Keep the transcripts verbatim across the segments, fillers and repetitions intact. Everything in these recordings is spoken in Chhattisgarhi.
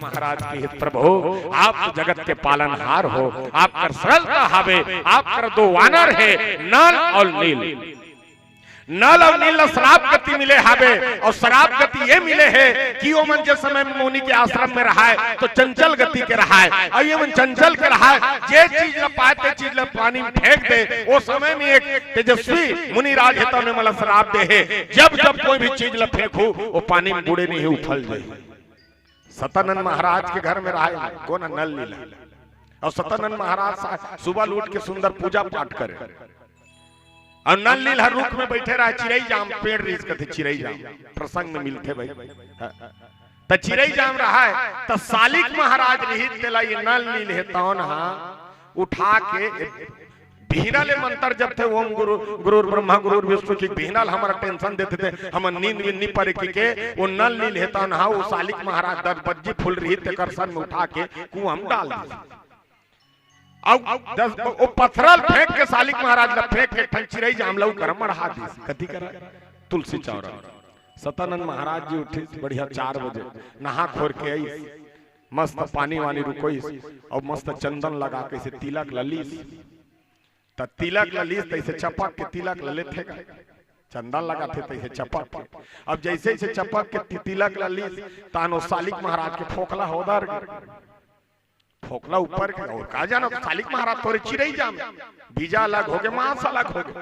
महाराज की हे प्रभु, आप तो जगत के पालनहार हो, आप कर सरलता हावे, आप कर दो वानर हे, नल और नील। नल और नील ला श्राप गति मिले हावे, और श्राप गति ये मिले हे कि ओमन जे समय में मुनि के आश्रम में रहाय, तो चंचल गति के रहाय, और ये मन चंचल के रहाय, जे चीज ला पाय, ते चीज ला पानी में फेंक दे। ओ समय में एक तेजस्वी मुनिराज हे, तउने मला श्राप दे हे, जब जब कोई भी चीज ला फेंकू, वो पानी में बूड़े नहीं, उफल जाही। सतानंद महाराज के घर में रहाय, कोन नल नील। और सतानंद महाराज सा-, सुबह उठ के सुंदर पूजा पाठ करे। और नल नील हर रुख में बैठे रहाय, चिरई जाम पेड़ रिहिस, कथे चिरई जाम प्रसंग में मिलथे भाई। हाँ। त चिरई जाम रहाय, त सालिक महाराज रिहिस, तेला ये नल नील हे तौन हा उठा के बिहना ले मंत्र जपथे, ओम गुरु, गुरुर्ब्रह्मा गुरुर्विष्णु, कि बिहना ले हमर ला tension देथे, हमर नींद वींद नी परे कि के, वो नल नील हे तौन हा, वो सालिक महाराज दस बज्जी फूल रिहिस, तेकर सर में उठा के कुआं में डाल दिस। अउ दस, वो पथरा ल फेंक के सालिक महाराज ला फेंक के ठन चिरई जाम ला ओकर मढ़ा दिस। कथी करा? तुलसी चौरा। सतानंद महाराज जी उठिस बढ़िया चार बजे, नहा खोर के आइस, मस्त पानी वानी रुकोइस, अउ मस्त चंदन लगा के अइसे तिलक ल लीस। त तिलक ल लीस, त अइसे चपक के तिलक ल लेथे गा। चंदन लगाथे त अइसे चपक के। अब जइसे अइसे चपक के ति-, तिलक ल लीस, ताहन ओ सालिक महाराज के फोकला ह ओदर गे। फोकला ऊपर के, अउ का जानव, सालिक महाराज तोरे चिरई जाम, बीजा अलग होगे, मांस अलग होगे।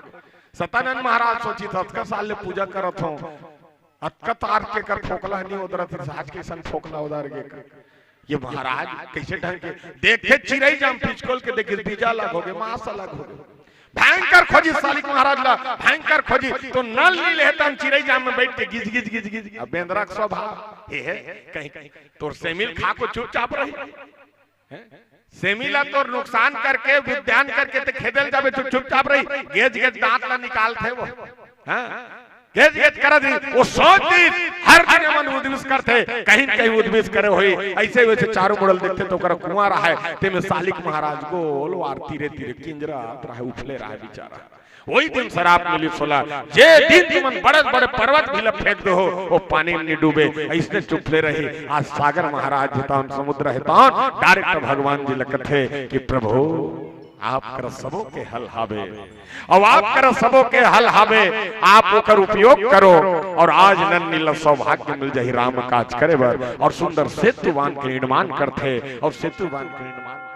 सतानंद महाराज सोचिस, अतका साल ले पूजा करत हों, अतका तार के कर फोकला ह नी ओदरत हे, आज कइसन फोकला ओदर गे। ये महाराज कइसे ढंग के देखे, चिरई जाम पिचकोल के देखे, बीजा अलग होगे, मांस अलग होगे। भयंकर खोजिस सालिक महाराज ला, भयंकर खोजिस, त नल नील हे तौन चिरई जाम में बैठ के गिज गिज गिज गिज। अब बेंदरा के स्वभाव हे, हे, कहीं तोर सेमी ल खा के चुपचाप रही। हैं? सेमी ला तोर नुकसान करके, विद्यान करके ते खेदे ल जाबे, चुप, चुपचाप रही। गेज गेज दांत ला निकालथे वो। हाँ? गेज गेज करत रही। वो सोच दिस, हर दिन एमन उद्विस करथे, कहीं न कहीं उद्विस करे होही। अइसे वइसे चारों मुड़ा ल देखथे त ओकर कुआं रहाय, तेमे सालिक महाराज गोल वार तीरे तीरे किंजरत रहाय, उफले रहाय बिचारा। ओही दिन श्राप मिलिस ओला, जे दिन तुमन बड़े बड़े पर्वत भी ल फेंक देहू, वो पानी में नी डूबे, अइसने उफले रही। आज सागर महाराज हे तौन, समुद्र हे तौन, direct भगवान जी ल कथे कि प्रभु, आप कर सबो के हल हावे, अउ आप कर सबो के हल हावे, आप ओकर उपयोग करो, अउ आज नल नील ल सौभाग्य मिल जाही राम काज करे बर, अउ सुंदर सेतु बांध के निर्माण करथे, अउ सेतु बांध के निर्माण